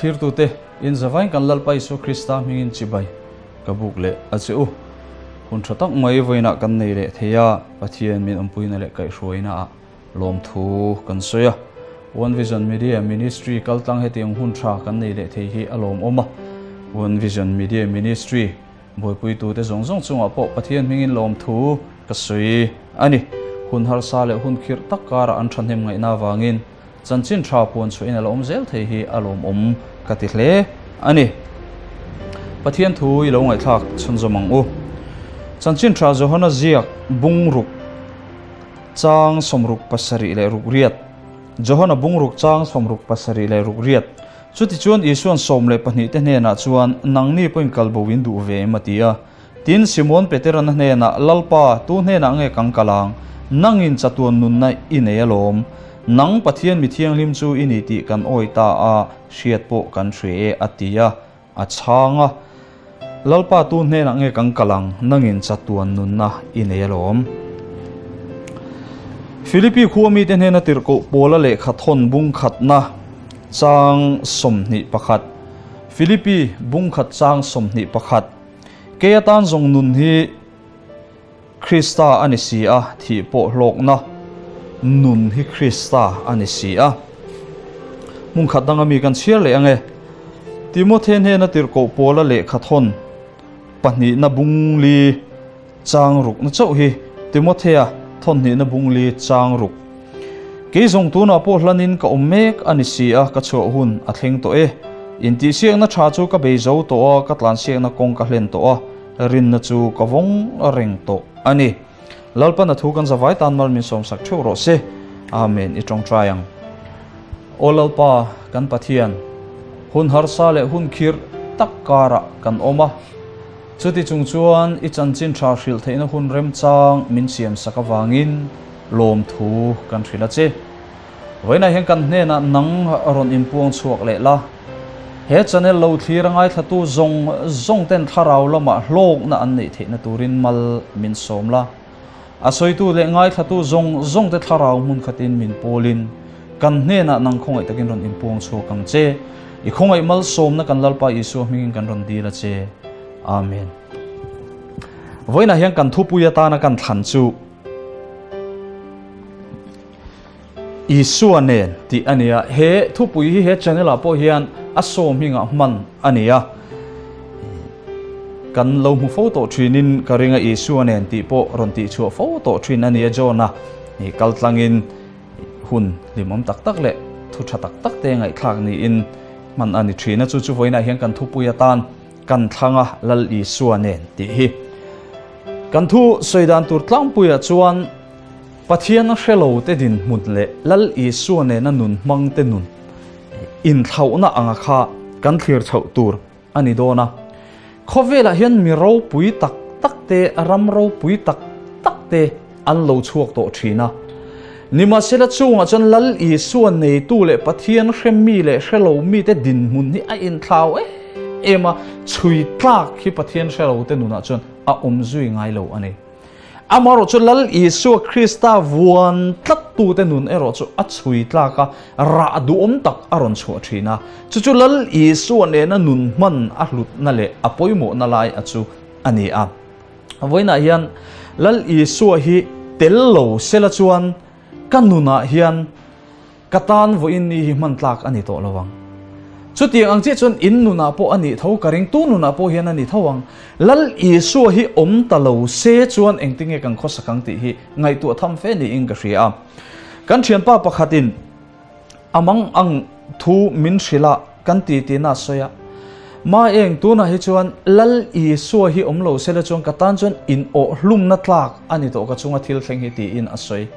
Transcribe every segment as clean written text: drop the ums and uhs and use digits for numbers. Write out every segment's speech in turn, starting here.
Thlirtute, in zavain kan Lalpa Isua Krista hmingin chibai ka buk leh a che u. Hun tha tak mai vawiinah kan nei leh thei a, Pathian min awmpuina leh kaihhruaina ah lawmthu kan sawi a. One Vision Media Ministry kaltlang hetiang hun tha kan nei leh thei hi a lawmawm a. One Vision Media Ministry buaipuitute zawng zawng chungah pawh Pathian hmingin lawmthu ka sawi a ni. Hun harsa leh hun khirh tak karah an thahnem ngaihna avangin Chanchin tha puan chhuahin a la awm zel thei hi a lawmawm ka ti hle a ni. Pathian thu i lo ngaihthlak chhunzawm ang u. Chanchin tha Johana ziak bungruk chang sawmruk pasarih leh ruk riat. Johana bungruk chang sawmruk pasarih leh ruk riat. Chutichuan Isuan 12 te hnenah chuan, Nangni pawhin kal bo in duh ve em a ti a. Tin, Simon Peterana hnenah, Lalpa, tu hnenah nge kan kal ang? Nangin chatuan nunna i nei alawm. Nang Pathian mi thianghlim chu i ni tih kan awi ta a, hriat pawh kan hre e, a ti a, a chhang a. Lalpa, tu hnenah nge kan kal ang? Nangin chatuan nunna i nei alawm. Philippi khua mite hnena tirhkoh Paula lehkha thawn bung khatna chang 21. Philippi bung khat chang 21. Kei atan zawng nun hi Krista a ni si a, thih pawh hlawkna nun hi Krista a ni si a. Hmun khat danga mi kan chhiar leh ange. Timothy hnena tirhkoh Paula lehkha thawn pahnihna bung li chang rukna chauh hi Timothea thawn hnihna bung li chang ruk. Kei zawng tunah pawh hlanin ka awm mek a ni si a, ka chhuah hun a thleng tawh e. Intihsiakna tha chu ka bei zo tawh a, ka tlansiakna kawng ka hlen tawh a, rinna chu ka vawng reng tawh a ni. Lalpan a thu kan zavai tan mal min sawmsak theuh rawh se. Amen. I tawngtai ang. Aw Lalpa kan Pathian, hun harsa leh hun khirh tak karah kan awm a. Chuti chung chuan i chanchin tha hrilh theihna hun remchang min siamsak avangin lawmthu kan hrilh a che. Vawiinah hian kan hnenah nang rawn inpuang chhuak leh la. He channel lo thlir a ngaithlatu zawng zawng ten thlarau lamah hlawkna an neih theihna turin mal min sawm la. A sawitu leh ngaithlatu zawng zawng te thlarau hmun khatin min pawlin kan hnenah nang khawngaih takin rawn inpuang chhuak ang che. I khawngaih malsawmna kan Lalpa Isua hmingin kan rawn dil a che. Amen. Vawiinah hian kan thupui atana kan thlan chu Isua nen tih a ni a. He thupui hi he channel ah pawh hian a sawm hmingah hman a ni a. Kan lo hmu fo tawh thinin ka ring a, Isua nen tih pawh rawn tih chhuah fo tawh thin a ni a John-a kal tlangin hun hlimawm tak tak leh thu tha tak tak te ngaihthlak niin hman a ni thin a. Chu chu vawiinah hian kan thupui atan kan thlang a, Lal Isua nen tih hi. Kan thu sawi dan tur tlangpuiah chuan Pathian a hre lo te dinhmun leh Lal Isua nena nun hmang te nun inthlauhna anga kha kan thlir chhoh tur a ni dawn a. Khawvelah hian mi ropui tak tak te, ram ropui tak tak te an lo chhuak tawh thin a. Nimahsela chungah chuan Lal Isua neitu leh Pathian hre mi leh hre lo mite dinhmun hi a inthlau em em a, chhui tlak hi Pathian hre lo te nunah chuan a awm zui ngai lo a ni. Amaherawh chu Lal Isua Krista vuan tlattute nun erawh chu a chhui tlak a, rah duhawm tak a rawn chhuah thin a. Chu chu Lal Isua nena nun hman a hlutna leh a pawimawhna lai a chu a ni a. Vawiinah hian Lal Isua hi tel lo sela chuan ka nunah hian Ka tan vawiin ni hi hman tlak a ni tawh lo ang. Chutiang ang chiah chuan in nunah pawh a nih tho, ka ringtu nunah pawh hian a ni tho ang. Lal Isua hi awm ta lo se chuan engtinge kan khawsak ang tih hi ngaihtuah tham fe niin ka hria a. Kan thianpa pakhatin a mang ang thu min hrilh a, kan ti tiin a sawi a. Ma eng tunah hi chuan Lal Isua hi awm lo sela chuan ka tan chuan in awh hlumna tlak a ni tawh ka chunga thil thleng hi tiin a sawi.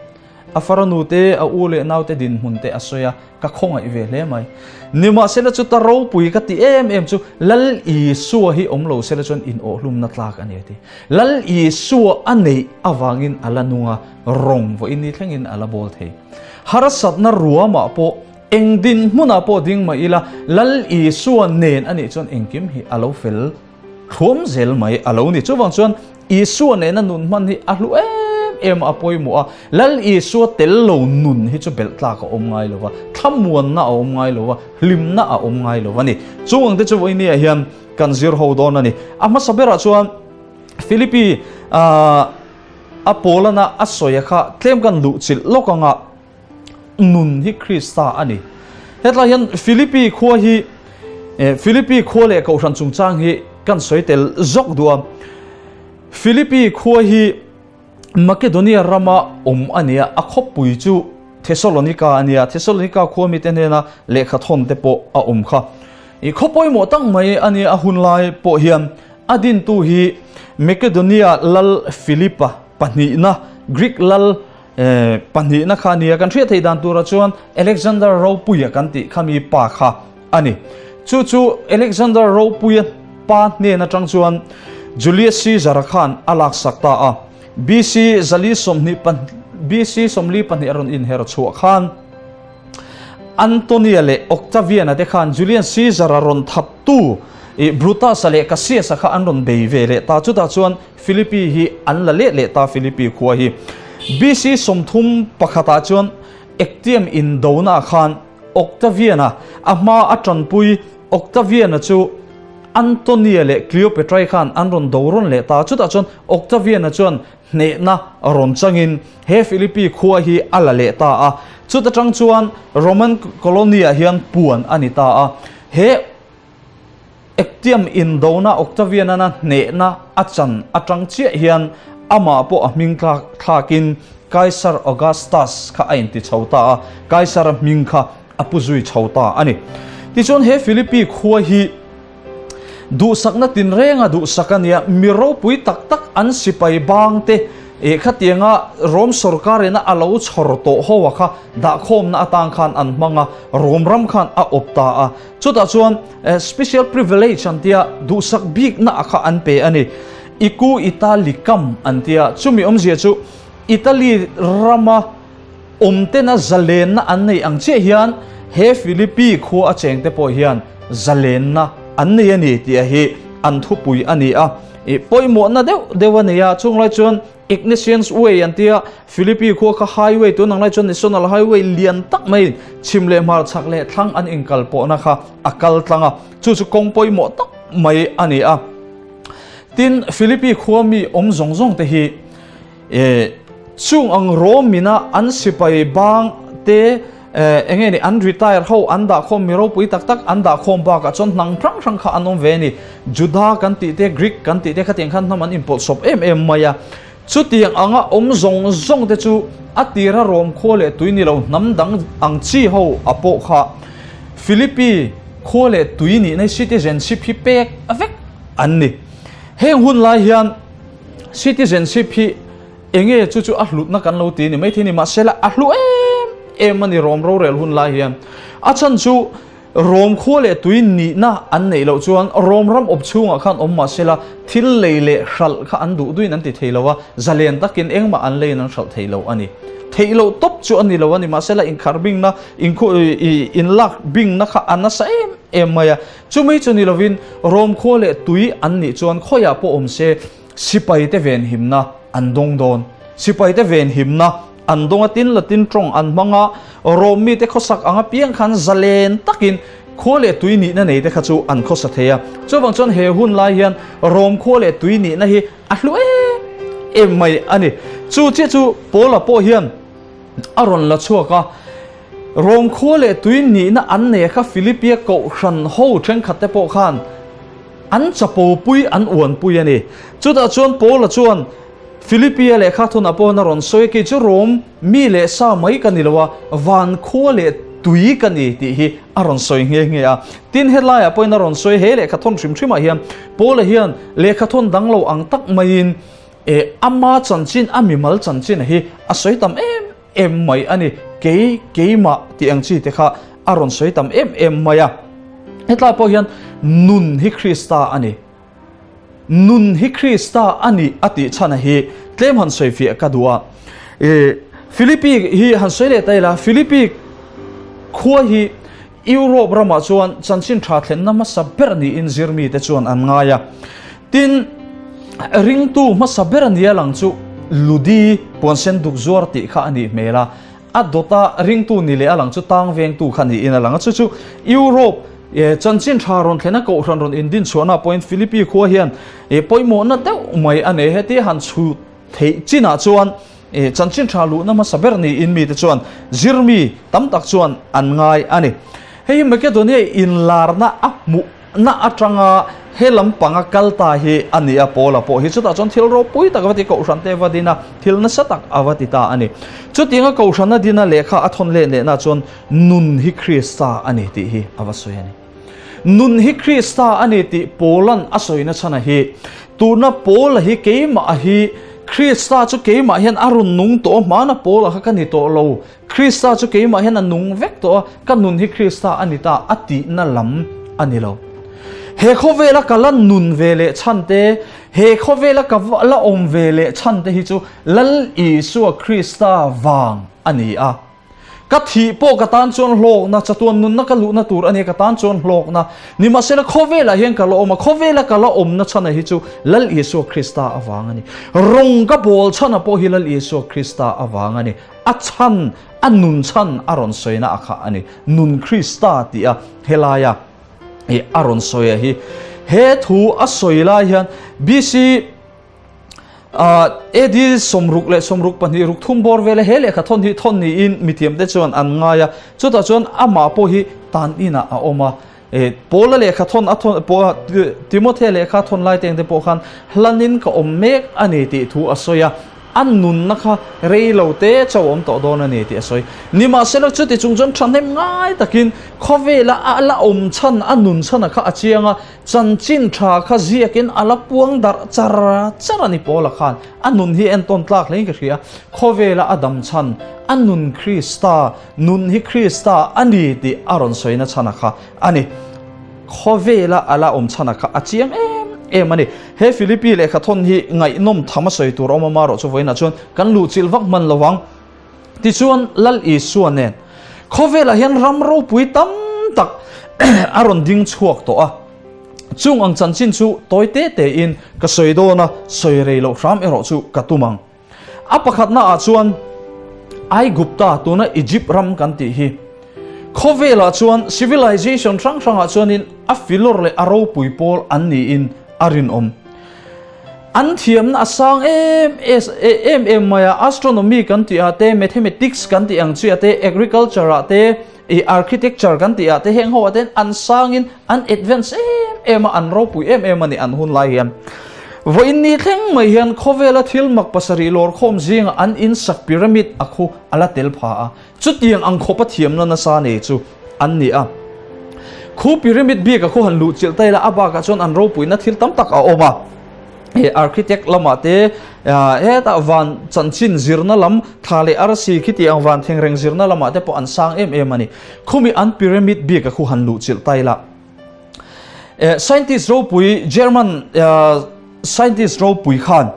A faranu te, a u leh naute dinhmun te a sawi a, ka khawngaih ve hle mai. Nimahsela chu ta ropui ka ti em em chu Lal Isua hi awm lo sela chuan in awhhlumna tlak a ni a ti. Lal Isua a neih avangin a la nung a, rawng vawiin ni thlengin a la bawl thei. Harsatna ruamah pawh, eng dinhmunah pawh ding mah ila, Lal Isua nen a nih chuan engkim hi a lo fel. Thuam zel mai a lo ni. Chuvang chuan Isua nena nun hman hi a hlu em em a, a pawimawh a. Lal Isua tel lo nun hi chu belh tlak a awm ngai lo va, thlamuanna a awm ngai lo va, hlimna a awm ngai lo a ni. Chung ang te chu vawinia hian kan zir ho dawn a ni. A hmasa berah chuan Philippi a Paulana a sawi a kha tlem kan luh chilh lawk anga nun hi Krista a ni. Hetlai hian Philippi khua hi Philippi khua leh kohhran chungchang hi kan sawi tel zawk duh a. Philippi khua hi Makedonia rama awm a ni a, a khawpui chu Thesalonika a ni a, Thesalonika khua mite hnena lehkha thawn te pawh a awm kha. I khaw pawimawh tak mai a ni a hunlai pawh hian a dintu hi Makedonia lal Philipa pahnihna, Greek lal pahnihna kha a ni a, kan hriat theih dan turah chuan Alexander Ropuia kan tih khami pa kha a ni. Chu chu Alexander Ropuia pa hnen atang chuan Julius Caesar-a khan a laksak ta a. BC zali sawmhnih BC 42 a rawn inher chhuah khan Antonia leh Octavian-a te khan Julian Caesar-a rawn thaptu Brutus-a leh Cassius-a kha an rawn bei ve leh ta. Chutah chuan Philippi hi an la let leh ta Philippi khua hi. BC 31 ah chuan Actium indona khan Octavian-a a hma a tanpui Octavian-a chu Antonia leh Cleopatra-i khan an rawn do rawn leh ta. Chutah chuan Octavian-a chuan hnehna rawn changin he Philippi khua hi a la leh ta a. Chuta tang chuan Roman colony-ah hian puan a ni ta a. He Actium indona Octavian-ana hnehna a chan atang chiah hian amah pawh a hming thlakin Kaisar Augustus kha a inti chho ta a, Kaisara hming kha a pu zui chho ta a ni. Tichuan he Philippi khua hi duhsakna tinrenga duhsak a nia, mi ropui tak tak an sipai bang te eh khatianga Rom sorkarina a lo chhawr tawh ho a kha dahkhawmna atang khan an hmang a, Rom ram khan a awp ta a. Chutah chuan special privilege an tia duhsak bikna a kha an pe a ni. Iku Italicum an tia, chumi awmzia chu Italy rama awmtena zalenna an nei ang chiah hian he Philippi khua a chengte pawh hian zalenna an nei a ni tih a hi an thupui a ni a. Pawimawhna deuh deuh a nei a, chunglai chuan Ignatians Way an tia, Philippi khua kha highway tun ang lai chuan National Highway lian tak mai chhim leh hmar chhak leh thlang an inkal pawhna kha a kal tlang a, chu chu kawng pawimawh tak mai a ni a. Tin, Philippi khua mi awm zawng zawng te hi chung ang Rome mina an sipai bang te eng nge ni an retire ho an dah khawm mi ropui tak tak an dah khawm bakah chuan hnang hrang hrang kha an awm ve a ni. Juda kan tih te, Greek kan tih te khatiang khan hnam an inpawlhsawp em em mai a. Chutiang anga awm zawng zawng te chu a tira Rom khua leh tui ni lo hnam dang ang chi ho a pawh kha Philippi khua leh tui nihna citizenship hi pek vek an ni. Heng hun lai hian citizenship hi Enge chu chu a hlutna kan lo ti ni mai thei ni, mahsela a hlu em em a ni Rom rorel hun lai hian. A chhan chu Rom khua leh tui nihna an neih loh chuan Rom ram awp chhungah khan awm mahsela thil lei leh hralh kha an duh duhin an ti thei lo a, zalen takin engmah an leiin an hralh thei lo a ni. Theih loh tawp chu a ni lo a ni, mahsela inkhar bingna, inlak bingna kha a nasa em em mai a. Chumi chu ni lovin Rom khua leh tui an nih chuan khawiah pawh awm se, Sipaite venhimna an dawng dawn. Sipaite venhimna an dawng a, tin Latin tawng an hmang a, Rom mite khawsak anga piang khan zalen takin khua leh tui nihna neite kha chu an khawsa thei a. Chuvang chuan he hun lai hian Rom khua leh tui nihna hi a hlu em em mai a ni. Chu chiah chu Paula pawh hian a rawn la chhuak a, Rom khua leh tui nihna an nei kha Philippia kohhran ho thenkhatte pawh khan An chapopui an uanpui a ni. Chutah chuan Paula chuan Philippia lehkha thunah pawhin a rawn sawi a, Kei chu Rom mi leh sa mai ka ni lo a, van khua leh tui ka ni tih hi a rawn sawi nghe nghe a. Tin, helaiah pawhin a rawn sawi he lehkha thawn hrim hrimah hian Paula hian lehkha thawn dang lo ang tak maiin ama chanchin, a mimal chanchin hi a sawi tam em em mai a ni. Kei, keimah tih ang chi te kha a rawn sawi tam em em mai a. Hetlai pawh hian nun hi Krista a ni. Nun hi Krista a ni a tih chhan hi tlem han sawi fiah ka duh a. E, Philippi hi han sawi leh ta ila, Philippi khua hi Europe ramah chuan chanchin tha thlenna hmasa ber niin zirmite chuan an ngai a. Tin, ringtu hmasa ber nia lang chu Ludi puan sen duk zuar tih kha a nih hmel a, a dawta ringtu ni leh a lang chu tang vengtu kha niin a lang a. Chu chu Europe chanchin tha rawn thlena kohhran rawn indin chhuahna pawhin Philippi khua hian pawimawhna deuh mai a nei. Hetia han chhu theih chinah chuan chanchin tha luhna hmasa ber niin mite chuan zirmi tam tak chuan an ngai a ni. Hei hi Makedonia inlarna a hmuh na atanga he lampanga kal ta hi a ni a, Paula pawh hi chutah chuan thil ropui tak a va ti, Kohhran te va din a, thil nasa tak a va ti ta a ni. Chutianga Kohhrana dina lehkha a thawn leh lehna chuan nun hi Krista a ni tih hi a va sawi a ni. Nun hi Krista a ni tih Paula'n a sawina chhana hi tuna Paula hi keimah hi Krista chu keimah hian a rawn nung tawh a, hmana Paula kha ka ni tawh lo, Krista chu keimah hian a nung vek tawh a, ka nun hi Krista a ni ta a tihna lam a ni lo. He khawvela ka la nun ve leh chhan te, he khawvela ka la awm ve leh chhan te hi chu Lal Isua Krista vang a ni a. Ka thih pawh ka tan chuan hlawkna, chatuan nunna ka luhna tur a ni a, ka tan chuan hlawkna. Nimahsela khawvelah hian ka la awm a, khawvela ka la awmna chhana hi chu Lal Isua Krista avang a ni. Rawng ka bawl chhana pawh hi Lal Isua Krista avang a ni. A chhan, a nun chhan a rawn sawina a kha a ni. Nun Krista tih a helaia i a rawn sawi a hi. He thu a sawi lai hian BC AD 64 ruk thum bawr vela he lehkha thawn hi thawn niin mithiamte chuan an ngai a. Chutah chuan amah pawh hi tan inah a awm a. Paula lehkha thawn a thawn Timothea lehkha thawn lai teng te pawh khan hlanin ka awm mek a ni tih thu a sawi a, a nunna kha rei lo te chauh awm tawh dawn a ni tih a sawi. Nimahsela chuti chung chuan thahnem ngai takin khawvela a la awm chhan a nun chhana kha a chiang a, chanchin tha kha ziakin a la puang darh char char a ni Paula khan a nun hi entawn tlak hlein ka hria. Khawvela a dam chhan a nun Krista Nun hi Krista a ni tih a rawn sawina chhana kha a ni. Khawvela a la awm chhana kha a chiang em em a ni. He Philippi lehkha thawn hi ngaihnawm tham a sawi tur a awm a, marawh chu vawiinah chuan kan luhchilh vak hman lo vang. Tichuan Lal Isua nen khawvelah hian ram ropui tam tak a rawn ding chhuak tawh a. Chung ang chanchin chu tawi te tein ka sawi dawn a, sawi rei loh hram erawh chu ka tum ang. A pakhatna ah chuan Aigupta, tuna Egypt ram kan tih hi, khawvelah chuan civilization hrang hrangah chuanin a filawr leh a ropui pawl an niin a rinawm. An thiamna a sang em em em mai a, astronomy kan tih ah te, mathematics kan tih ang chi ah te, agriculture ah te, architecture kan tih ah te heng ho ah ten an sangin an advance em em a, an ropui em em a ni an hun lai hian. Vawiin ni thleng mai hian khawvela thil mak pasarih lawr khawm zinga an in sak pyramid a khu a la tel pha a, chutiang ang khawpa thiamna nasa nei chu an ni a. Khu pyramid bik a khu han luh chilh ta ila a bakah chuan an ropuina thil tam tak a awm a. He architect lamah te hetah van chanchin zirna lam thla leh arsi khiti ang van thengreng zirna lamah te pawh an sang em em a ni. Khumi an pyramid bik a khu han luh chilh ta ila. Scientist ropui German scientist ropui khan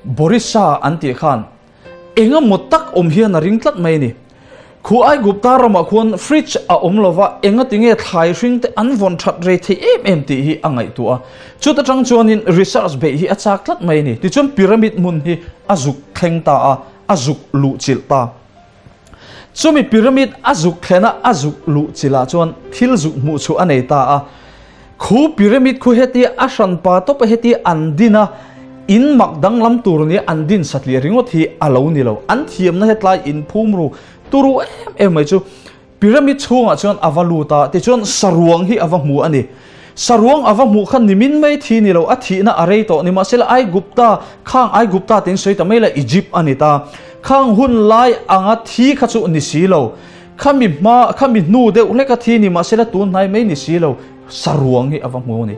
Borisa an tih khan Engemaw tak awm hian a ring tlat mai a ni. Khu Aigupta ramah khuan fridge a awm lo va, engatinge thlai hring te an vawn that rei thei em em tih hi a ngaihtuah a. Chuta tang chuanin research beih hi a chak tlat mai a ni. Tichuan pyramid hmun hi a zuk thleng ta a, a zuk luh chilh ta. Chumi pyramid a zuk thlen a, a zuk luh chilh ah chuan thil zuk hmuh chhuah a nei ta a. Khu pyramid khu heti a hranpa tawp a heti an din a, in mak danglam tur nia an din satliah ringawt hi a lo ni lo. An thiamna hetlai in phum ru turu em em mai chu pyramid chhungah chuan a va lut a, tichuan saruang hi a va hmu a ni. Saruang a va hmuh kha nimin mai thi ni lo, a thihna a rei tawh. Nimahsela Aigupta, khang Aigupta tiin sawi ta mai la Egypt a ni ta. Khang hun lai anga thi kha chu ni si lo. Khami hma, khami hnu deuh hlek a thi ni mahsela tun hnai mai ni si lo, saruang hi a va hmu a ni.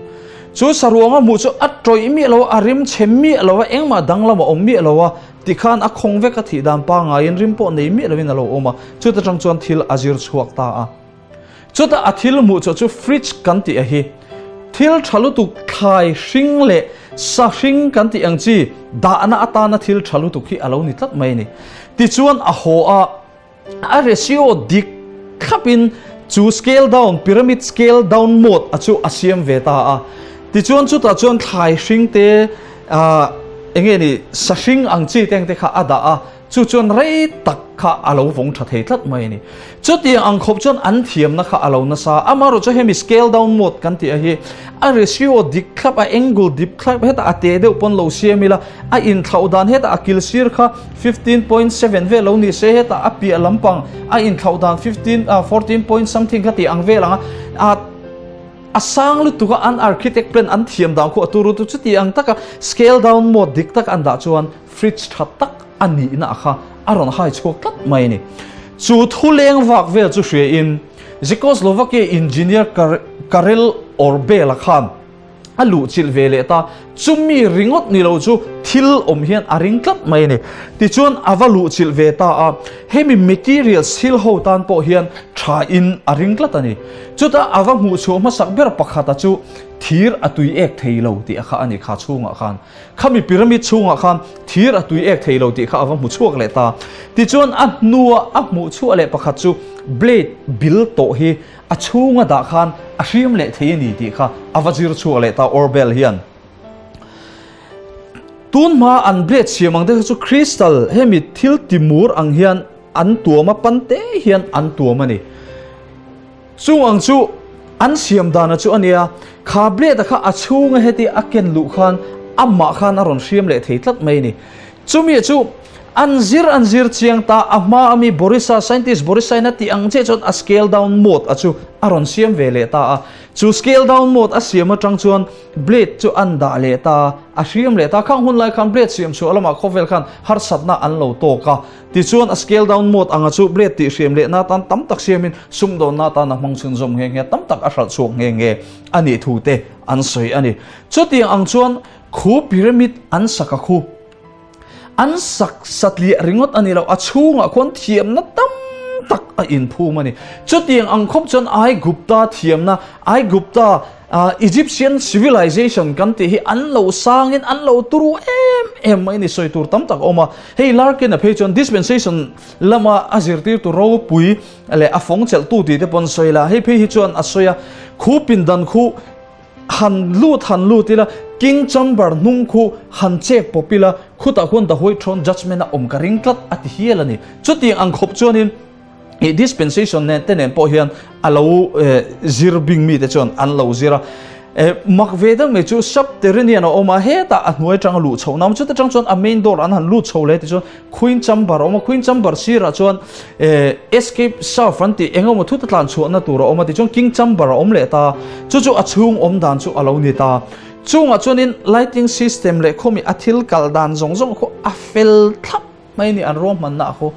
Chu saruang a hmuh chu a tawih miah lo a, a rim chhe miah lo a, engmah danglam a awm miah lo a, tikhan a khawng vek a thih dan pangaiin rim pawh nei miah lovin a lo awm a, chuta tang chuan thil a zir chhuak ta a. Chuta a thil hmuh chhuah chu fridge kan tih a hi. Thil tha lutuk thlai hring leh sa hring kan tih ang chi dahna atana thil tha lutuk hi a lo ni tlat mai a ni. Tichuan a haw a. A ratio dik thlapin chu scale down, pyramid scale down mode a chu a siam ve ta a. Tichuan chutah chuan thlai hring te, enge ni sahring ang chi teng te kha a dah a, chu chuan rei tak kha a lo vawng tha thei tlat mai a ni. Chutiang ang khawp chuan an thiamna kha a lo nasa. Amaherawh chu hemi scale down mode kan tih a hi a ratio dik thlap, a angle dik thlap hetah a te deuh pawn lo siam ila, a inthlauh dan hetah a kil sir kha 15.7 vel lo ni se hetah a piah lampang a inthlauh dan 15 14 point something kha tih ang vel ang a a sang lutuk a an architect plan an thiam dan khu a turu tu chuti ang taka scale down mode dik tak an dah chuan fridge tha tak a nihna kha a rawn hai chhuak tlat mai a ni. Chu thu leng vak vel chu hria in Czechoslovakia engineer Karel Orbela khan a luh chilh ve leh ta, chumi ringawt ni lo chu thil awm hian a ring tlat mai a ni. Tichuan a va luh chilh ve ta a, hemi materials thil ho tan pawh hian tha in a ring tlat a ni. Chutah a va hmuh chhuah hmasak ber pakhata chu thir a tui ek thei lo tih a kha a ni kha chhungah khan. Khami pyramid chhungah khan thir a tui ek thei lo tih kha a va hmu chhuak leh ta. Tichuan a hnua a hmuh chhuah leh pakhat chu blade bil tawh hi A chhunga dah khan a hriam leh thei a ni tih kha a va zir chhuak leh ta Orbel hian. Tun hma an blade siam ang te kha chu crystal hemi thil timur ang hian an tuam a, pan te hian an tuam a ni. Chung ang chu an siam dana chu a nia, kha blade a kha a chhunga heti a ken luh khan amah khan a rawn hriam leh thei tlat mai a ni. Chumi chu an zir an zir chiang ta, a hma ami Borisa, scientist Borisa in a tih ang chiah chuan a scale down mode a chu a rawn siam ve leh ta a. Chu scale down mode a siam atang chuan blade chu an dah leh ta, a hriam leh ta. Khang hun lai khan blade siam chhuah lamah khawvel khan harsatna an lo tawk a. Tichuan a scale down mode anga chu blade tih hriam leh na tan tam tak siamin sumdawnna atan a hmang chhunzawm nghe nghe, tam tak a hralh chhuak nghe nghe a nih thu te an sawi a ni. Chutiang ang chuan Khu pyramid an sak a khu. An sak satliah ringawt a ni lo, a chhungah khuan thiamna tam tak a inphum a ni. Chutiang ang khawp chuan Aigupta thiamna, Aigupta Egyptian civilization kan tih hi an lo sangin an lo turu em em mai ni sawi tur tam tak a awm a. Hei Larkin a phei chuan dispensation lama a zirtirtu ropui leh a fawng chelhtu tih te pawn sawi la, hei phei hi chuan a sawi a, khu pindan khu Han lut han lut ila, King Chamber hnung khu han chek pawp ila, khutah khuan The White Throne Judgement a awm ka ring tlat a ti hial a ni. Chutiang ang khawp chuanin ih dispensation nen te nen pawh hian a lo zir bing mite chuan an lo zir a. Mak ve deuh mai chu subterranean a awm a, hetah a hnuai atanga luh chhoh na a awm. Chuta tang chuan a main door an han lut chho leh tichuan Queen Chamber a awm a, Queen Chamber sirah chuan Escape Shaft an tih eng emaw thut a tlan chhuahna tur a awm a, tichuan King Chamber a awm leh ta, chu chu a chhung awm dan chu a lo ni ta. Chungah chuanin lighting system leh khawmi a thil kal dan zawng zawng khaw a fel thlap mai ni an ruahmanna a khaw.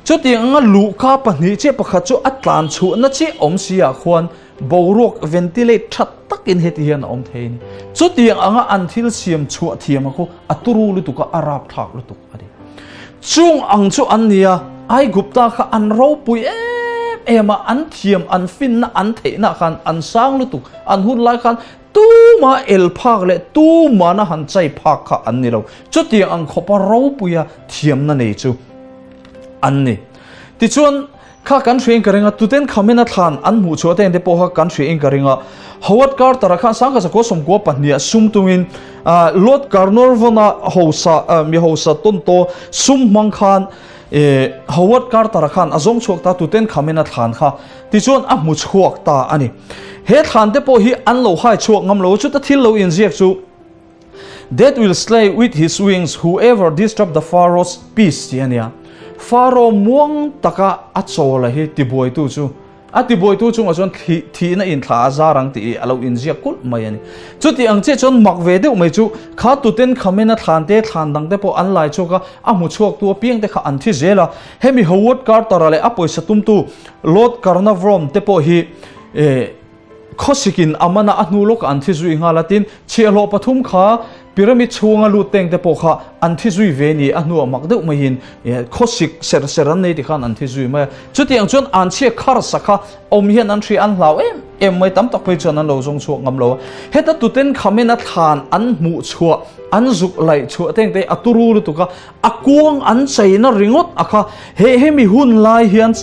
Chutiang anga luhka pahnih chiah pakhat chu a tlan chhuahna chiah awm si ah khuan boruak ventilate tha takin heti hian a awm thei a ni. Chutiang anga an thil siam chhuah thiam a khu a turu lutuk a, a rapthlak lutuk a ni. Chung ang chu an ni a, Aigupta kha an ropui em em a, an thiam, an finna, an theihna khan an sang lutuk, an hun lai khan tuma el phak leh tumana han chai phak kha an ni lo. Chutiang ang khawpa ropuia thiamna nei chu an ni. Tichuan, Kha kan hria in ka ring a, tuten khamena thlan an hmuh chhuah te engte pawh kha kan hria in ka ring a. Howard Carter-a khan sangkhat sakhaw sawmkua pahniha sum tungin Lord Carnarvon-a hausa mi hausa tawntaw sum hmang khan Howard Carter-a khan a zawng chhuak ta tuten khamena thlan kha tichuan a hmu chhuak ta a ni. He thlan te pawh hi an lo hai chhuak ngam lo, chuta thil lo inziak chu Death will slay with his wings whoever disrupt the Pharaoh's peace tih a nia. Pharaoh muang taka a chawl a hi tibuaitu chu a tibuaitu chungah chuan thihna in thla a zar ang tih hi a lo inziak kulh mai a ni. Chuti ang chiah chuan mak ve deuh mai chu kha Tutankhamen a thlan te thlan dang te pawh an lai chhuak a, a hmu chhuaktu apiang te kha an thi zel a. Hemi Howard Carter-a leh a pawisa tumtu Lord Carnarvon te pawh hi Khawsikin a mana a hnu lawkah an thi zui nghal a, tin, chhiahhlawh pathum kha pyramid chhunga lut teng te pawh kha an thi zui ve ni, a hnuah mak deuh maiin khawsik ser ser an nei ti khan an thi zui mai a. Chutiang chuan an chhia kharsa kha awm hian an hria an hlau em em mai, tam tak phei chuan an lo zawng chhuak ngam lo a. Heta tuten khamin a thlan an hmuh chhuah, an zuk laih chhuah teng te a turu lutuk a, a kuang an cheina ringawt a kha he hemi hun lai hian.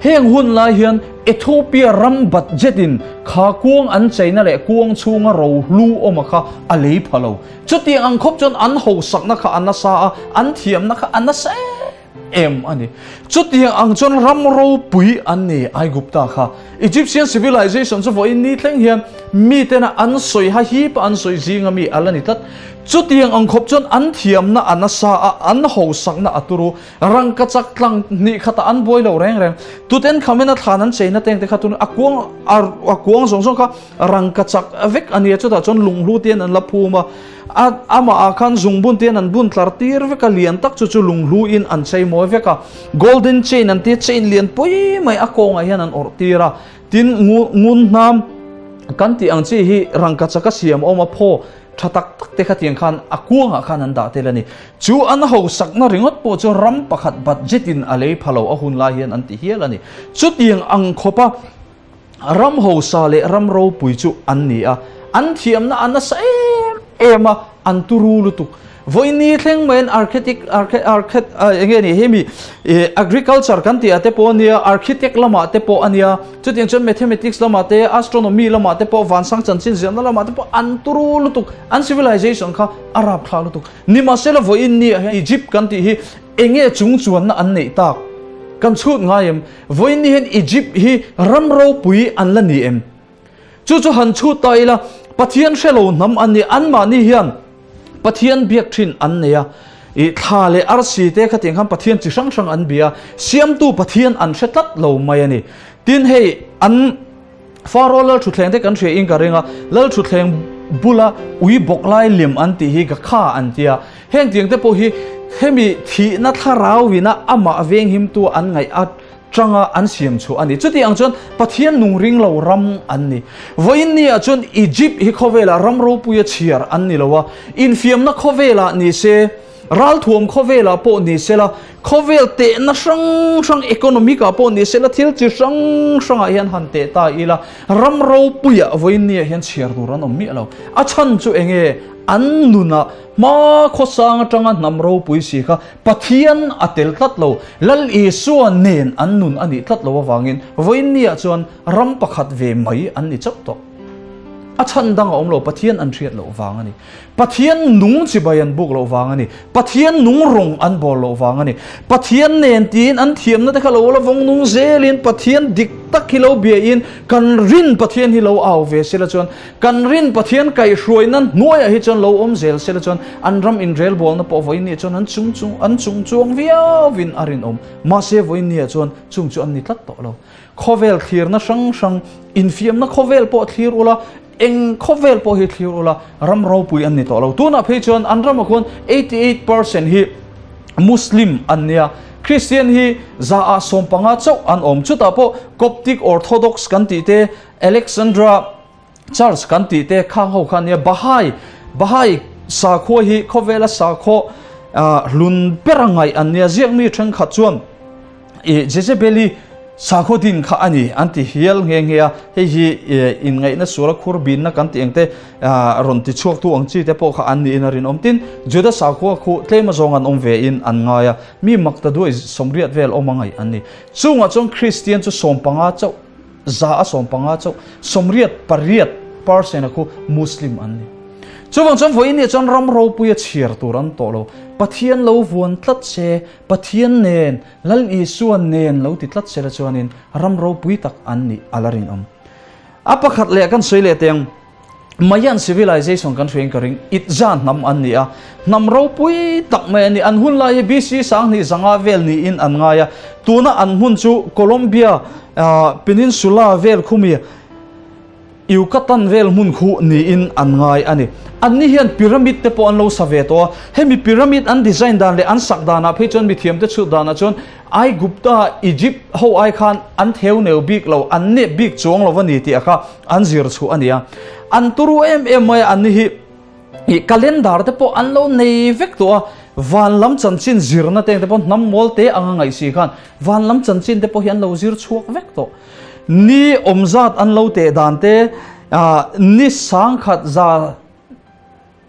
Heng hun lai hian Ethiopia ram budget in kha kuang an cheina leh kuang chhunga rohlu awm a kha a lei pha lo. Chutiang ang khawp chuan an hosakna kha a nasa a, an thiamna kha a nasa em em a ni. Chutiang ang chuan ram ropui an ni Aigupta kha. Egyptian civilization chu vawiin ni thleng hian mitena an sawi ha hip a an sawi zinga mi a la ni tlat. Chutiang ang khawp chuan an thiamna a nasa a, an hosakna a turu. Rangkachak tlang hnih khatah an buai lo reng reng. Tutankhamen-a thlan an cheina teng te kha tun a kuang a kuang zawng zawng kha rangkachak vek a nia, chutah chuan lunghlu te an la phum a, a amah ah khan zungbun te an bun tlar tir vek a, lian tak chu chu lunghlu in an chei mawi vek a, golden chain an tia chain lian pui mai a kawngah hian an awrh tir a, tin ngun hnam kan tih ang chi hi rangkachak a siam awm a phaw Tha tak tak te khatiang khan a kuangah khan an dah tel a ni. Chu an hosakna ringawt pawh chu ram pakhat budget in a lei pha lo a hun lai hian an ti hial a ni. Chutiang ang khawpa ram hosa leh ram ropui chu an ni a, an thiamna a nasa em em a, an turu lutuk. Vawiini thleng maiin architect, architect, enge ni hemi agriculture kan tih ah te pawh a nia, architect lamah te pawh a nia, Chutiang chuan mathematics lamah te, astronomy lamah te pawh, vansang chanchin ziahna lamah te pawh an turu lutuk, an civilization kha a rapthlak lutuk. Nimahsela vawiin ni ah hian Egypt kan tih hi enge chung chuanna an neih tak kan chhut ngai em? Vawiin ni hian Egypt hi ram ropui an la ni em? Chu chu han chhut ta ila, Pathian hrelo hnam an ni, anmahni hian Pathian biak thin an nei a, i thla leh arsi te khatiang khan Pathian chi hrang hrang an bia, siamtu Pathian an hre tlat lo mai a ni. Tin hei an Pharaoh lal thutthleng te kan hria in ka ring a, lal thutthleng bula ui bawk lai lim an tih hi ka kha an tia, heng tiang te pawh hi hemi thihna thlarau ina amah venghimtu an ngaih a tanga an siam chhuah a ni. Chuti ang chuan Pathian nung ring lo ram an ni. Vawiin ni ah chuan Egypt hi khawvelah ram ropuia chhiar an ni lo a, infiamna khawvelah ni se, ralthuam khawvelah pawh ni se la, khawvel tehna hrang hrang economic ah pawh ni se la, thil chi hrang hrangah hian han teh ta ila, ram ropuia vawiin ni ah hian chhiar tur an awm miah lo. A chhan chu enge? An nunah hma khawsang atanga hnam ropui si kha Pathian a tel tlat lo, Lal Isua nen an nun a nih tlat lo avangin vawiinniah chuan ram pakhat ve mai an ni chauh tawh. A chhan dang a awm lo, Pathian an hriat loh vang a ni. Pathian nung chibai an buk loh vang a ni. Pathian nung rawng an bawl loh vang a ni. Pathian nen tiin an thiamna te kha lo la vawng nung zelin Pathian dik tak hi lo biain kan rin Pathian hi lo au ve sela chuan Kan rin Pathian kaihhruaina hnuaiah hi chuan lo awm zel sela chuan an ram inrelbawlna pawh vawiinniah chuan an chung chung an chung chuang viauin a rinawm. Mahse vawiinniah chuan chung chu an ni tlat tawh lo. Khawvel thlirna hrang hrang, infiamna khawvel pawh thlir ula, eng khawvel pawh hi thlir ula, ram ropui an ni tawh lo. Tunah phei chuan an ramah khuan 88% hi Muslim an nia, Kristian hi zaah 15 chauh an awm. Chutah pawh Coptic Orthodox kan tih te, Alexandra Church kan tih te khang ho kha nia Bahai Bahai sakhua hi khawvela sakhaw hlun ber a ngaih an nia ziak mi thenkhat chuan i Jezebeli sakhaw din kha ani an ti hial nghe nghe a hei hi inngaihna suala khur binna kan tih ang te rawn ti chhuak tu ang chi te pawh kha an niin a rinawm tin Juda sakhua khu tlem azawng an awm ve in an ngai a mi makta duai 80 vel awm a ngaih an ni chungah chuan Kristian chu 15 chauh Za a 15 chauh, 88 percent a khu Muslim an ni. Chuvang chuan vawiin nih chuan ram ropui a chhiar tur an tawh lo. Pathian lo vuan tlat se, Pathian nen, Lal Isua nen lo ti tlat sela chuanin ram ropui tak an nih a la rinawm. A pakhat leh kan sawi leh teng. Mayan civilization kan hriain ka ring, Itza hnam an ni a, hnam ropui tak mai an ni. An hun lai hi BC 2005 vel niin an ngai a, tuna an hmun chu Colombia Peninsula vel khumi Yucatan vel hmun khu niin an ngai a ni. Anni hian pyramid te pawh an lo sa ve tawh a, hemi pyramid an design dan leh an sak danah phei chuan mithiamte chhut danah chuan Aigupta, Egypt, ho ai khan an theu neu bik lo, an nep bik chuang lo a ni tih a kha an zir chhuah a ni a. An turu em em mai a, anni hi ih calendar te pawh an lo nei vek tawh a, van lam chanchin zirna te te pawh hnam mawl te anga ngaih si khan van lam chanchin te pawh hi an lo zir chhuak vek tawh. Ni awm zat an lo teh dan te, ni 1000 za,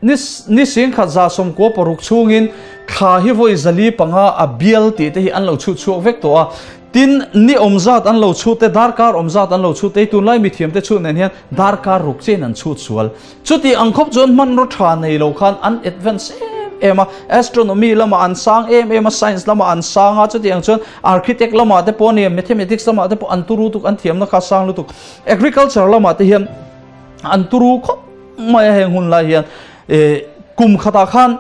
Ni ni 10,196 chhungin Thla hi vawi 405 a bial tih te hi an lo chhut chhuak vek tawh a. Tin, ni awm zat an lo chhut te, darkar awm zat an lo chhut te hi tunlai mithiam te chhut nen hian darkar ruk chiahin an chhut sual. Chuti ang khawp chuan hmanraw tha nei lo khan an advance em em a, astronomy lamah an sang em em a, science lamah an sang a, chuti ang chuan architect lamah te pawh a nia, mathematics lamah te pawh an turu tuk, an thiamna kha a sang lutuk. Agriculture lamah te hian an turu khawp mai a heng hun lai hian kum khatah khan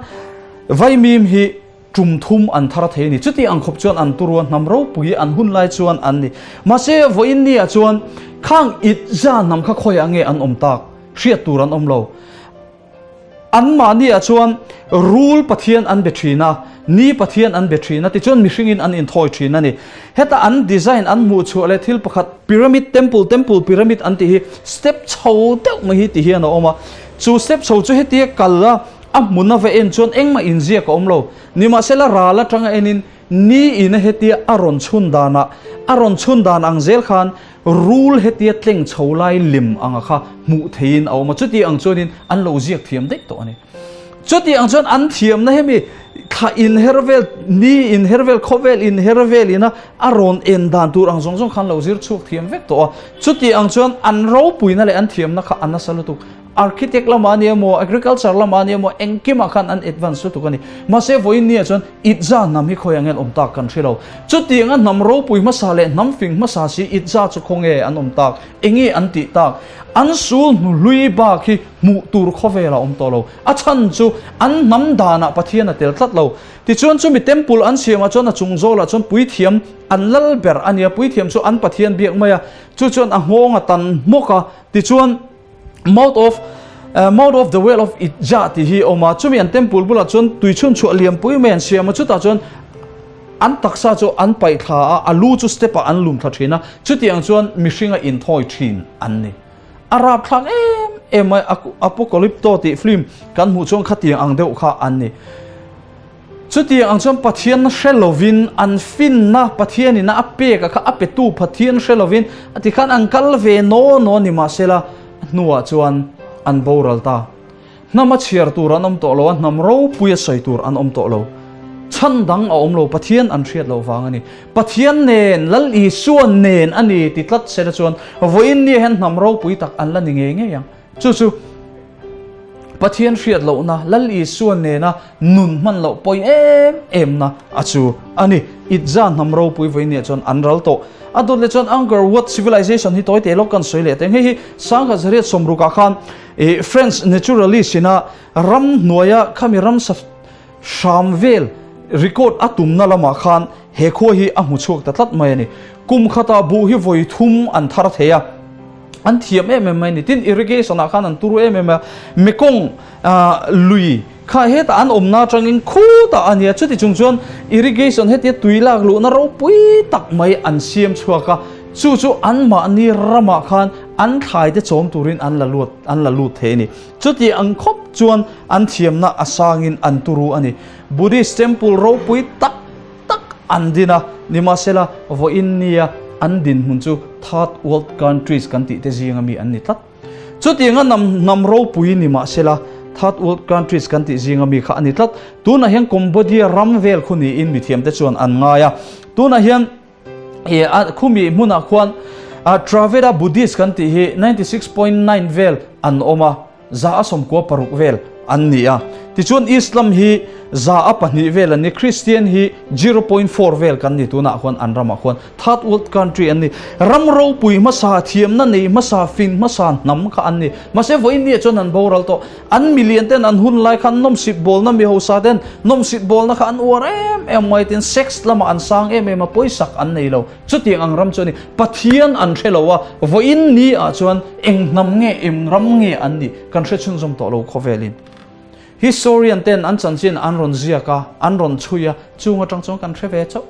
vaimim hi tum thum an thar thei a ni. Chuti ang khawp chuan an turu a, hnam ropui an hun lai chuan an ni. Mahse vawiin nia chuan khang it za hnam kha khawiah nge an awm tak hriat tur an awm lo. An mahniah chuan rul Pathian an be thin a, ni Pathian an be thin a, tichuan mihringin an inthawi thin a ni. Heta an design an hmuh chhuah leh thil pakhat pyramid temple, temple pyramid an tih hi step chho deuh mai hi ti hian a awm a. Chu step chho chu hetia kal a, a hmun a va en chuan engmah inziak a awm lo. Nimahsela ral atanga enin ni ina hetia a rawn chhun danah, a rawn chhun dan ang zel khan Rul hetia tleng chho lai lim anga kha hmuh theiin a awm a, chuti ang chuanin an lo ziak thiam daih tawh a ni. Chuti ang chuan an thiamna hemi thla inher vel, ni inher vel, khawvel inher vel ina a rawn en dan tur ang zawng zawng khan lo zir chhuak thiam vek tawh a. Chuti ang chuan an ropuina leh an thiamna kha a nasa lutuk. Architect lamah a ni emaw, agriculture lamah a ni emaw, engkimah khan an advance lutuk a ni. Mahse, vawiin nia chuan Itza hnam hi khawiah nge an awm tak kan hre lo. Chutianga hnam ropui hmasa leh hnam fing hmasa si Itza chu khawnge an awm tak? Enge an tih tak? An sul hnu hlui bak hi hmuh tur khawvelah a awm tawh lo. A chhan chu an hnam danah Pathian a tel tlat lo. Tichuan chumi temple an siamah chuan a chung zawlah chuan puithiam an lal ber a nia, puithiam chu an Pathian biak mai a, chu chuan a nghawng a tan hmawk a, tichuan, Mouth of Mouth of the Well of Itza tih hi a awm a, chumi an temple bulah chuan tui chhun chhuah liam pui mai an siam a, chutah chuan an taksa chu an paih thla a, a lu chu step ah an lum thla thin a, chutiang chuan mihringa inthawi thin an ni. A rapthlak em em mai, Apocalypto tih film kan hmuh chuan khatiang ang deuh kha an ni. Chutiang ang chuan Pathian hre lovin an finna Pathianina a pek a kha a petu Pathian hre lovin a ti khan an kal ve naw naw ni mahsela a hnuah chuan an boral ta. Hnam a chhiar tur an awm tawh lo a, hnam ropui a sawi tur an awm tawh lo. Chhan dang a awm lo, Pathian an hriat loh vang a ni. Pathian nen, Lal Isua nen a ni ti tlat sela chuan vawiin nia hian hnam ropui tak an la ni ngei ngei ang. Chu chu Pathian hriat lohna, Lal Isua nena nun hman loh pawi em emna a chu a ni. Itza hnam ropui vawinia chuan an ral tawh. A dawt leh chuan Angkor Wat civilization hi tawi teh lawk kan sawi leh teng. Hei hi sangha zariat sawmrukah khan French naturalist ina ram hnuaia khami ramsa hram vel record a tumna lamah khan he khua hi a hmu chhuak ta tlat mai a ni. Kum khatah buh hi vawi thum an thar thei a. An thiam em em mai ni. Tin, irrigation ah khan an turu em em a. Mekong lui kha hetah an awmna atangin khutah a nia. Chuti chung chuan irrigation hetia tui lak luhna ropui tak mai an siam chhuak a. Chu chu anmahni ramah khan an thlai te chawm turin an la lut an la lut thei a ni. Chuti ang khawp chuan an thiamna a sangin an turu a ni. Buddhist temple ropui tak tak an din a, nimahsela vawiin nia an dinhmun chu third world countries kan tih te zinga mi an ni tlat. Chutianga hnam hnam ropui nimahsela third world countries kan tih zinga mi kha a ni tlat. Tunah hian Cambodia ram vel khu niin mithiamte chuan an ngai a. Tunah hian khumi hmunah khuan Traveda Buddhist kan tih hi 96.9 vel an awm a. 196 vel an ni a. Tichuan Islam hi 2% vel an ni, Christian hi 0.4 vel kan ni tunah khuan an ramah khuan third world country an ni. Ram ropui hmasa, thiamna nei hmasa, fin hmasa hnam kha an ni. Mahse vawiin nia chuan an boral tawh. An milian ten an hun lai khan nawmsip bawlna mi hausa ten nawmsip bawlna kha an uar em em mai tin sex lamah an sang em em a, pawisak an nei lo. Chutiang ang ram chu a ni. Pathian an hre lo a, vawiin ni ah chuan eng hnam nge, eng ram nge an nih kan hre chhunzawm tawh lo khawvelin. Historian ten an chanchin an rawn ziak a, an rawn chhui a, chung atang chuan kan hre ve chauh.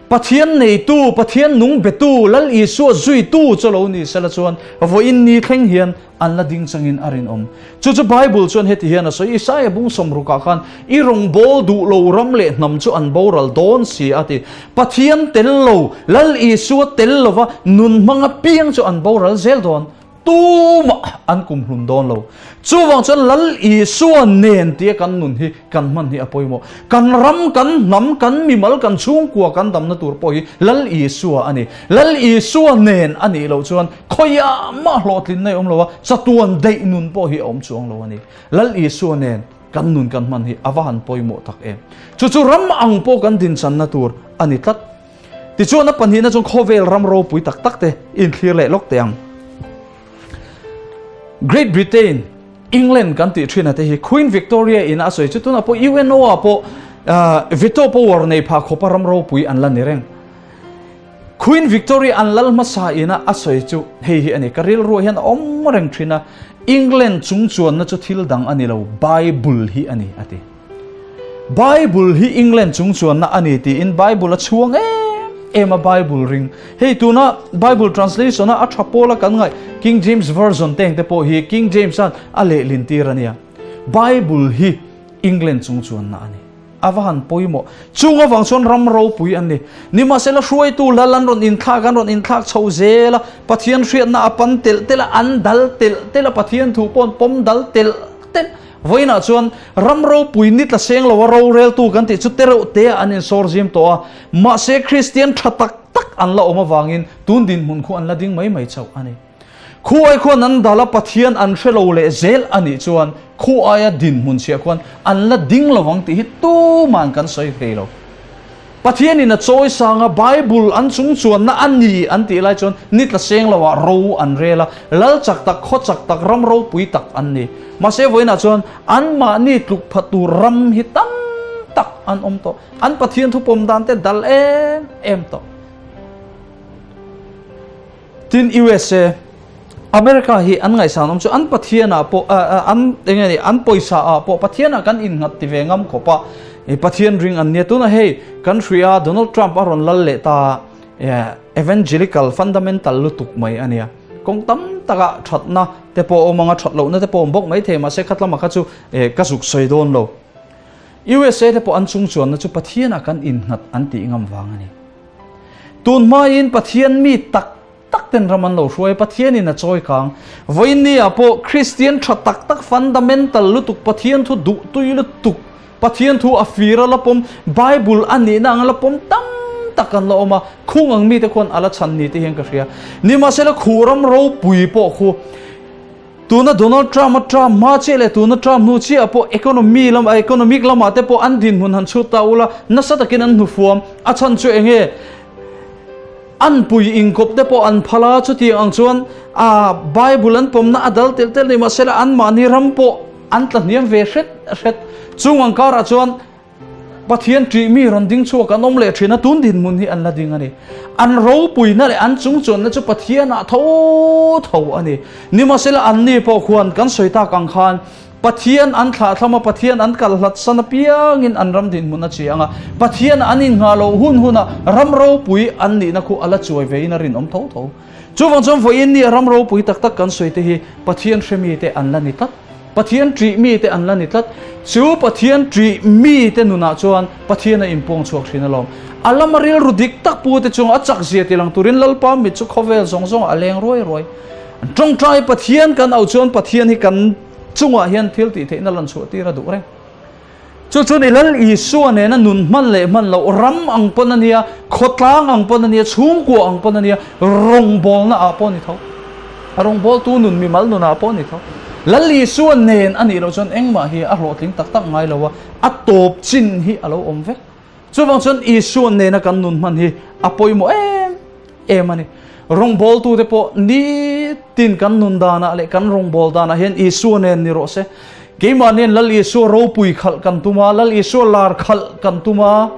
Pathian neitu, Pathian nung betu, Lal Isua zuitu chu lo ni sela chuan vawiin ni thleng hian an la ding changin a rinawm. Chu chu Bible chuan heti hian a sawi, Isaia bung sawmrukah khan, I rawngbâwl duh lo ram leh hnam chu an boral dâwn si a ti. Pathian tel lo, Lal Isua tel lova nun hmang apiang chu an boral zel dâwn. Tumah an kumhlun dawn lo. Chuvang chuan Lal Isua nen tia kan nun hi kan hman hi a pawimawh. Kan ram, kan hnam, kan mimal, kan chhungkua kan damna tur pawh hi Lal Isua a ni. Lal Isua nen a nih loh chuan khawiah mah hlawhtlinna i awm lo a, chatuan daih nun pawh hi a awm chuang lo a ni. Lal Isua nen kan nun kan hman hi a va han pawimawh tak em. Chu chu ram ang pawh kan dinchanna tur a ni tlat. Tichuan a pahnihna chuan khawvel ram ropui tak tak te inthlir leh lawk teh ang. Great Britain, England kan tih thin a te hi Queen Victoria in a sawi chu tunah pawh UNO ah pawh veto power nei pha khawpa ram ropui an la ni reng. Queen Victoria an lal hmasa in a a sawi chu hei hi a ni, ka rilruah hian a awm reng thin a, England chung chuanna chu thil dang a ni lo, Bible hi a ni a ti. Bible hi England chung chuanna a ni tiin Bible a chhuang em em a Bible ring. Hei tuna Bible translation a a tha pawla kan ngaih King James Version teng te pawh hi King James an a lehlin tir a nia. Bible hi England chung chuanna a ni. A va han pawimawh. Chung avang chuan ram ropui an ni. Nimahsela hruaitu lal an rawn inthlak an rawn inthlak chho zel a, Pathian hriatna a pan telh telh a, an dal telh telh a, Pathian thu pawh an pawm dal telh telh. Vawiinah chuan ram ropui ni tla seng lo a roreltu kan tih chu te reuh te ah an insawr zim tawh a, mahse Kristian tha tak tak an la awm avangin tun dinhmun khu an la ding mai mai chauh a ni. Khu ai khuan an dal a, Pathian an hre lo leh zel a nih chuan khu aia dinhmun chhiah khuan an la ding lo ang tih hi tuman kan sawi thei lo. Pathianin a chawi sang a, Bible an chung chuanna a ni an tih lai chuan ni tla seng loah ro an rel a, lal chak tak, khaw chak tak, ram ropui tak an ni. Mahse vawiinah chuan anmahni tluk pha tur ram hi tam tak an awm tawh. An Pathian thupawm dan te dal em em tawh. Tin USA, America hi an ngaihsan awm chu an Pathian ah pawh an eng nge ni an pawisa ah pawh Pathian ah kan innghat ti ve ngam khawp a Pathian ring an nia tunah hei kan hria Donald Trump a rawn lal leh ta evangelical fundamental lutuk mai a nia kawng tam takah thatna te pawh awm anga that lohna te pawh awm bawk mai thei mahse khatlama kha chu ka zuk sawi dawn lo USA te pawh an chung chuanna chu Pathian ah kan innghat an tih ngam vang a ni. Tun hmain Pathian mi tak tak ten ram an lo hruai, Pathianin a chawi kang. Vawiinni ah pawh Kristian tha tak tak fundamental lutuk, Pathian thu duh tui lutuk, Pathian thu a fir a la pawm, Bible a nihna ang a la pawm tam tak an la awm a, khung ang mite khuan a la chhan ni te hian ka hria. Nimahsela khuh ram ropui pawh khu Tuna Donald Trump a Trump hma chiah leh tuna Trump hnu chiah pawh economy lam economic lamah te pawh an dinhmun han chhut ta ula nasa takin an hnufuam a chhan chu eng nge an pui inkawp te pawh an phal a chutiang ang chuan a Bible an pawmna a dal telh telh ni mahsela anmahni ram pawh an tla hniam ve hret hret chung ang karah chuan Pathian ṭih mi rawn ding chhuak an awm leh ṭhin a, tun dinhmun hi an la ding a ni. An ropuina leh an chungchuanna chu Pathianah tho tho a ni. Nimahsela anni pawh khuan kan sawi tak ang khan Pathian an thlahthlam a, Pathian an kal hlat san apiangin an ram dinhmun a chiang a, Pathian an innghah loh hun hunah ram ropui an nihna khu a la chuai vein a rinawm tho tho. Chuvang chuan vawiin nia ram ropui tak tak kan sawi te hi Pathian hre mite an la ni tlat. Pathian ṭih mite an la ni tlat. Chu Pathian ṭih mite nunah chuan Pathian a inpuang chhuak ṭhin alawm. A lama rilru dik tak pute chunga a chakzia ti lang turin Lalpa mit chu khawvel zawng zawngah a leng ruai ruai. Ṭawngṭai Pathian kan auh chuan Pathian hi kan chungah hian thil tih theihna lan chhuah tir a duh reng. Chu chuan i Lal Isua nena nun hman leh hman loh ram ang pawn a nia, khawtlang ang pawn a nia, chhungkua ang pawn a nia, rawngbawlna ah pawh a ni tho. A rawngbawltu nun mimal nun ah pawh a ni tho. Lal Isua nen a nih loh chuan engmah hi a hlawhtling tak tak ngai lo a, a tawp chin hi a lo awm vek. Chuvang chuan Isua nena kan nun hman hi a pawimawh em em a ni. Rawngbawltute pawh nitin kan nun danah leh kan rawngbâwl danah hian Isua nen ni rawh se. Keimah nen Lal Isua ropui khalh kan tum a, Lal Isua lar khalh kan tum a,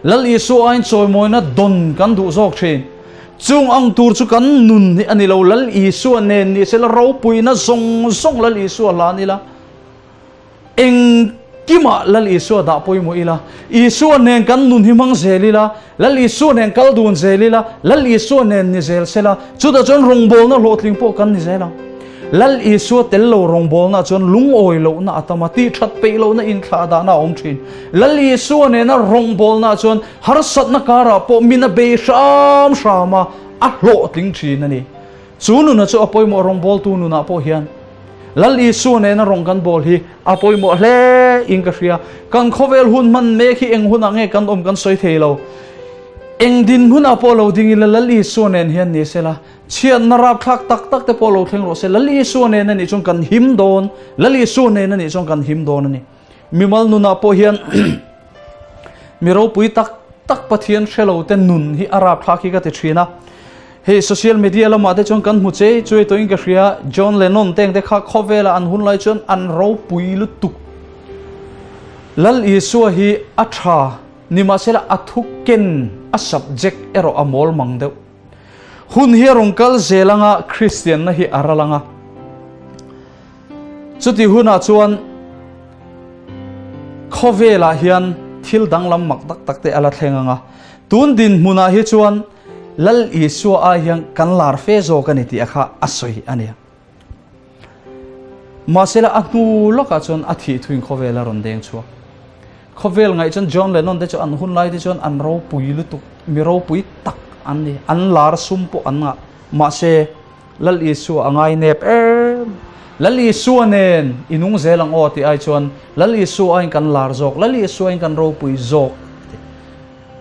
Lal Isua aiin chawimawina dawn kan duh zawk thin. Chung ang tur chu kan nun hi a ni lo, Lal Isua nen ni sela ropuina zawng zawng Lal Isua hlan ila. Engkimah Lal Isua dah pawimawh ila, Isua nen kan nun hi hmang zel ila, Lal Isua nen kal dun zel ila, Lal Isua nen ni zel sela, chutah chuan rawngbawlna hlawhtling pawh kan ni zel ang. Lal Isua tel lo rawngbawlna chuan lungawi lohna a tam a, tihthat peih lohna inthlah dahna a awm thin. Lal Isua nena rawngbawlna chuan harsatna karah pawh min a bei hram hram a, a hlawhtling thin a ni. Chu nuna chu a pawimawh rawngbawltu nunah pawh hian Lal Isua nena rawng kan bawl hi a pawimawh hle in ka hria. Kan khawvel hun hman mek hi eng hunah nge kan awm kan sawi thei lo. Eng dinhmunah pawh lo ding ila Lal Isua nen hian ni sela, chhiatna rapthlak tak tak te pawh lo thleng rawh se, Lal Isua nen a nih chuan kan him dawn, Lal Isua nen a nih chuan kan him dawn a ni. Mimal nunah pawh hian mi ropui tak tak Pathian hre lo te nun hi a rapthlak hi ka ti thin a. Hei social media lamah te chuan kan hmu chei chuai tawhin ka hria, John Lennon te ang te kha khawvela an hun lai chuan an ropui lutuk. Lal Isua hi a tha nimahsela a thu ken a subject erawh a mawl mang deuh. Hun hi a rawn kal zel anga Kristianna hi a ral anga. Chuti hunah chuan khawvelah hian thil danglam mak tak tak te a la thleng anga. Tun dinhmunah hi chuan Lal Isua ai hian kan lar fe zawk a ni tih a kha a sawi a ni. Mahsela a hnu lawkah chuan a thih thuin khawvel a rawn deng chhuak. Khawvel ngaih chuan John Lennon te chu an hun lai te chuan an ropui lutuk, mi ropui tak an ni, an lar sum pawh an ngah. Mahse Lal Isua a ngai nep em. Lal Isua nen i nung zel ang aw tih ai chuan Lal Isua aiin kan lar zawk, Lal Isua aiin kan ropui zawk tih.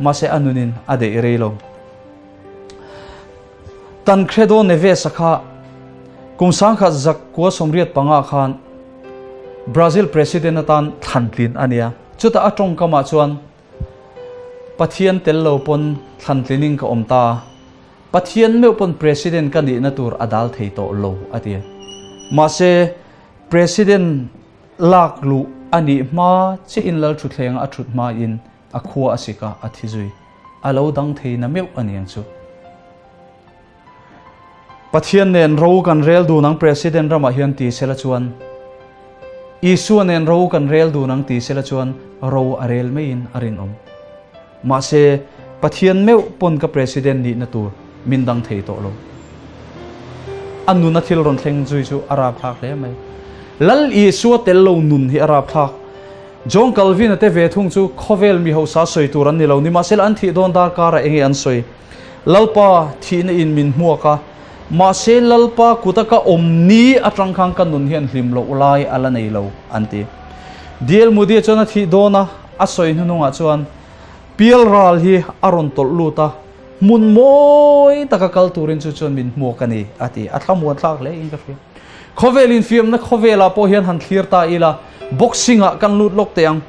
Mahse a nunin a deih rei lo. Tancredo Neves-a kha kum sangkhat zak kua 85 khan Brazil President atan thlantlin a nia. Chutah a tawngkamah chuan Pathian tel lo pawn thlantlinin ka awm ta. Pathian meuh pawn President ka nihna tur a dal thei tawh lo a ti. Mahse President lak luh a nih hma chiahin Lal Thuthleng a thut hmain a khua a sik a, a thi zui. A lo dang thei na meuh a niang chu. Pathian nen ro kan rel dun ang President ramah hian ti sela chuan Isua nen ro kan rel dun ang ti sela chuan ro a rel maiin a rinawm. Mahse, Pathian meuh pawn ka President nihna tur min dang thei tawh lo. A nuna thil rawn thleng zui chu a rapthlak hle mai. Lal Isua tel lo nun hi a rapthlak. John Calvin-a te ve thung chu khawvel mi hausa sawi tur an ni lo. Nimahsela an thih dawn darkara enge an sawi? Lalpa thihna in min hmuak a, mahse Lalpa kuta ka awm ni atang khan ka nun hian hlim loh lai a la nei lo, an ti. D.L. Moody-a chuan a thih dawn a, a sawi hnuhnungah chuan Pial ral hi a rawn tawlh lut a, hmun mawi taka kal turin chu chuan min hmuak a ni, a ti. A thlamuan thlak hle in ka hria. Khawvel infiamna khawvelah pawh hian han thlir ta ila, boxing-ah kan lut lawk teh ang.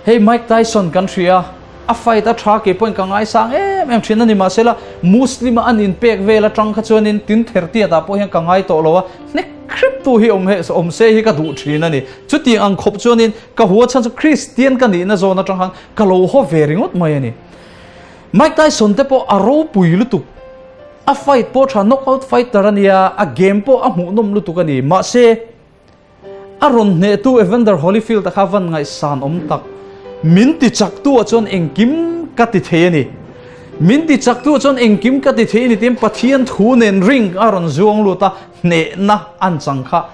Hei Mike Tyson kan hria, a fight a tha kei pawhin ka ngaisang em em thin a ni mahsela Muslim a an inpek vel atang kha chuanin tin thertiat ah pawh hian ka ngai tawh lo a, hnek hrep tu hi awm he awm se hi ka duh thin a ni. Chutiang ang khawp chuanin ka hua chhan chu Kristian ka nihna zawn atang khan ka lo haw ve ringawt mai a ni. Mike Tyson te pawh a ropui lutuk, a fight pawh tha knockout fighter a nia, a game pawh a hmuhnawm lutuk a ni mahse, A rawn hnehtu Evander Holyfield-a kha van ngaihsan awm tak. Min ti chaktu-ah chuan engkim ka ti thei a ni. Min ti chaktu-ah chuan engkim ka ti thei a ni tiin Pathian thu nen ring a rawn zuang lut a, hnehna an chang kha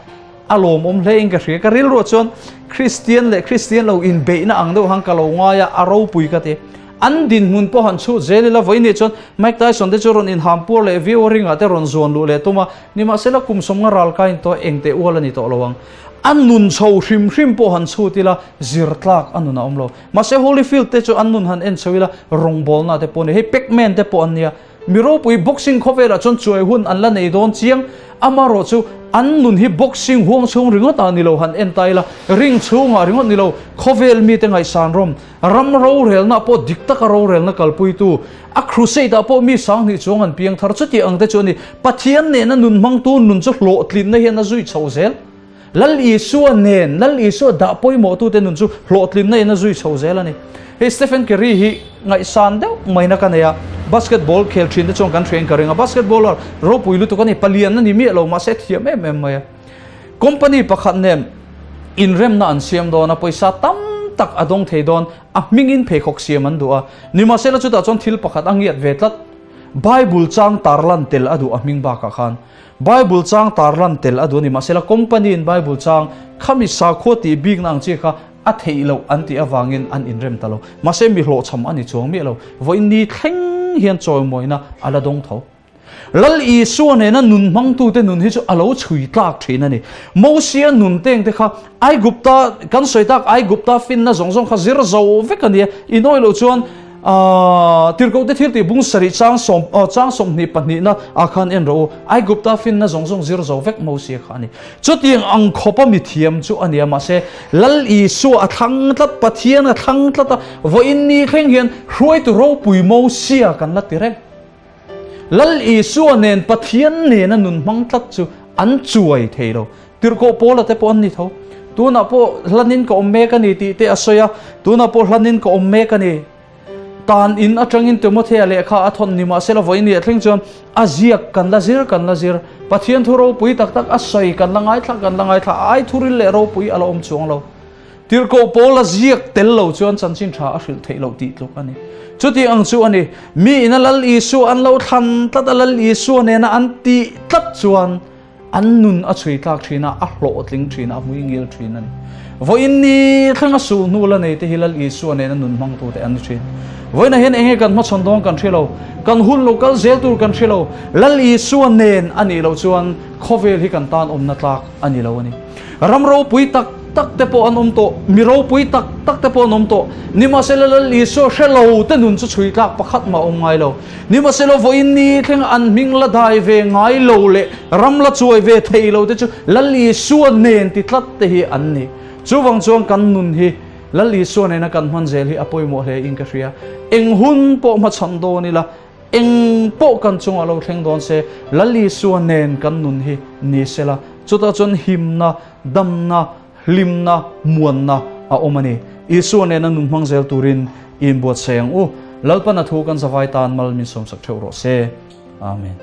a lawmawm hle in ka hria. Ka rilruah chuan Kristian leh Kristian lo inbeihna ang deuh han ka lo ngai a, a ropui ka ti. An dinhmun pawh han chhut zel ila vawiin chuan Mike Tyson te chu rawn inhampuar leh viau a ringah te rawn zuan luh leh tum a, Nimahsela kum sawmnga ral ka in tawh eng teh ual a ni tawh lo ang. A nun chho hrim hrim pawh han chhut ila zir tlak a nun a awm lo. Mahse Holyfield te chu an nun han en chho ila rawngbawlna te pawh a ni. Hei Pac-Man te pawh an nia. Mi ropui boxing khawvelah chuan chuai hun an la nei dawn chiang. Amarawh chu an nun hi boxing huang chhung ringawt ah ni lo han en ta ila ring chhungah ringawt ni lo khawvel mite ngaihsan rawm ram rorelna pawh dik taka rorelna kalpuitu A crusade ah pawh mi sanghnih chuang an piang thar chuti ang te chu a ni. Pathian nena nun hmangtu nun chu hlawhtlinna hian a zui chho zel. Lal Isua nen, Lal Isua dah pawimawhtute nun chu hlawhtlinna in a zui chho zel a ni. Hei Stephen Curry hi ngaihsan deuh maina ka nei a, basketball khel thin te chuan kan hria in ka ring a, basketballer ropui lutuk a ni, palian a ni miah lo mahse thiam em em mai a. Company pakhat nen inremna an siam dawn a, pawisa tam tak a dawng thei dawn, a hmingin pheikhawk siam an duh a. Nimahsela chutah chuan thil pakhat a ngiat ve tlat, Bible chang tarlan tel a duh a hming bakah khan. Bible chang tarlan tel a duh a ni, mahsela company in Bible chang khami sakhua tih bikna ang chi kha a theih loh an tih avangin an inrem ta lo. Mahse mi hlawhchham a ni chuang miah lo, vawiin ni thleng hian chawimawina a la dawng tho. Lal Isua nena nun hmangtute nun hi chu a lo chhui tlak thin a ni. Mosia nun teng te kha Aigupta, kan sawi tak Aigupta finna zawng zawng kha zir zo vek a nia. Inawi loh chuan Tirhkohte thil tih bung sarih chang sawm chang 22 na ah khan en rawh u. Aigupta finna zawng zawng zir zo vek Mosia kha a ni. Chutiang ang khawpa mithiam chu a nia mahse Lal Isua a thlang tlat, Pathian a thlang tlat a, vawiin ni thleng hian hruaitu ropui Mosia kan la ti reng. Lal Isua nen Pathian nena nun hmang tlat chu an chuai thei lo. Tirhkoh Paula te pawh an ni tho. Tunah pawh hlanin ka awm mek a ni tih te a sawi a, tunah pawh hlanin ka awm mek a ni. Tan in atangin Timothea lehkha a thawn ni mahsela vawiin ni a thleng chuan a ziak kan la zir kan la zir. Pathian thu ropui tak tak a sawi kan la ngaithla kan la ngaithla a, ai thuril leh ropui a la awm chuang lo. Tirhkoh Paula ziak tel lo chuan chanchin tha a hrilh theih loh tih tluk a ni. Chuti ang chu a ni. Mi ina Lal Isua an lo thlan tlat a, Lal Isua nena an tih tlat chuan an nun a chhui tlak thin a, a hlawhtling thin a, a hmuingil thin a ni. Vawiin ni thlenga sulhnu la nei te hi Lal Isua nena nun hmangtute an ni thin. Vawiinah hian enge kan hmachhawn dawn kan hre lo, kan hun lo kal zel tur kan hre lo, Lal Isua nen a nih loh chuan khawvel hi kan tan awmna tlak a ni lo a ni. Ram ropui tak tak te pawh an awm tawh, mi ropui tak tak te pawh an awm tawh. Nimahsela Lal Isua hre lo te nun chu chhui tlak pakhat mah a awm ngai lo. Nimahsela vawiin ni thlenga an hming la dai ve ngai lo leh ram la chuai ve thei lo te chu Lal Isua nen ti tlat te hi an ni. Chuvang chuan kan nun hi Lal Isua nena kan hman zel hi a pawimawh hle in ka hria. Eng hun pawh hmachhan dawn ila, Eng pawh kan chungah lo thleng dawn se, Lal Isua nen kan nun hi ni sela, chutah chuan himna, damna, hlimna, muanna a awm a ni. Isua nena nun hmang zel turin i inbuatsaih ang u. Lalpan a thu kan zavai tan mal min sawmsak theuh rawh se. Amen.